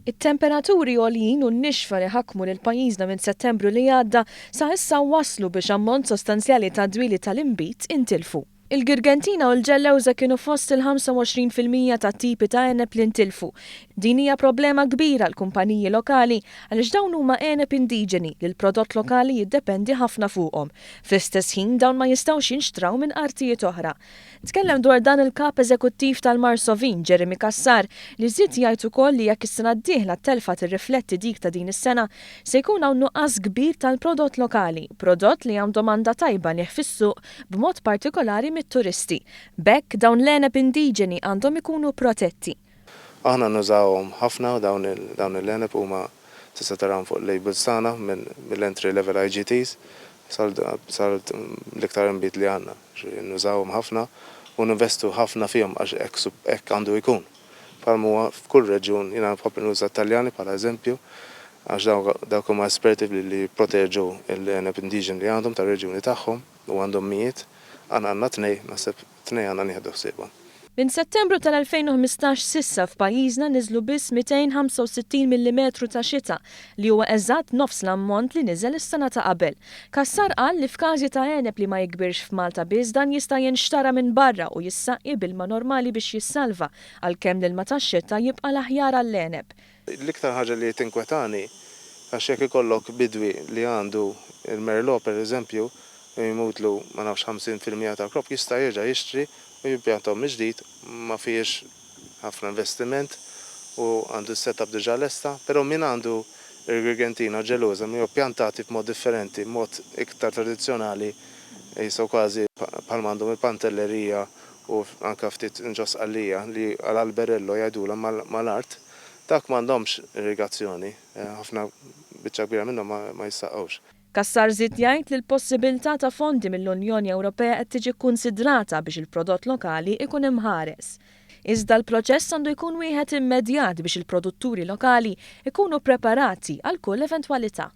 It-temperaturi għoljin u n-nixfa li ħakmu lil pajjiżna minn Settembru li għadda sa issa wasslu biex ammont sostanzjali ta' dwieli tal-inbid intilfu. Il-Girgentina u l-Ġellewża kienu fost il-25% tat-tipi ta' għeneb li ntilfu. Din hija problema kbira għall-kumpaniji lokali għaliex dawn huma għeneb indiġeni li l-prodott lokali jiddependi ħafna fuqhom. Fl-istess ħin dawn ma jistgħux jinxtraw minn artijiet oħra. Tkellem dwar dan il-Kap Eżekuttiv tal-Marsovin, Jeremy Cassar, li żied jgħid ukoll li jekk is-sena d-dieħla t-telfa tirrifletti dik ta' din is-sena, se jkun hawn nuqqas kbir tal-prodott lokali, prodott li hawn domanda tajba għalih fis-suq b'mod partikolari mit-turisti. B'hekk, dawn l-għeneb indiġeni għandhom ikunu protetti. Aħna nużawhom ħafna dawn il-għeneb huma tista' tarahom fuq il-labels tagħna mill-entry level IGTs sal l-iktar inbid li għandna. Nużawhom ħafna u ninvestu ħafna fihom għax hekk hekk għandu jkun. Bħalma huwa f'kull reġjun, jiena nħobb nuża t-Taljani bħala eżempju għax dawk huma esperti li jipproteġu l-għeneb indiġeni li għandhom tar-reġjuni tagħhom u għandhom mijiet. Aħna għandna tnejn, naħseb tnejn għandna nieħdu ħsiebhom. Minn Settembru tal-2015 s'issa f'pajjiżna niżlu biss 265 millimetru ta' xita, li huwa eżatt nofs l-ammont li niżel is-sena ta' qabel. Cassar qal li f'każi ta' għeneb li ma jikbirx f'Malta biss dan jista' jinxtara minn barra u jissaqqi b'ilma normali biex jissalva, għalkemm l-ilma tax-xita jibqa' l-aħjar għall-għeneb. L-iktar ħaġa li tinkwetani għax jekk ikollok bidwi li għandu il-Merlot per eżempju u jmutlu ma nafx 50% tal-crop jista' jerġa' jixtri u jimpjanthom mill-ġdid ma fihiex ħafna investiment u għandu s-setup diġà lesta, però min għandu il-Girgentina Ġellosa mi pjantati b'mod differenti, mod iktar tradizzjonali, jisaw kważi bħalma għandhom il-Pantellerija u anka ftit ġo Sqallija li għal-alberello jgħidulha mal-art, dak m'għandhomx irrigazzjoni, ħafna biċċa kbira minnhom ma jistaqgħux. Cassar żied jgħid li l-possibilità ta' fondi mill-Unjoni Ewropea qed tiġi kkunsidrata biex il-prodott lokali ikun imħares. Iżda l-proċess għandu jkun wieħed immedjat biex il-produtturi lokali ikunu preparati għal kull eventwalità.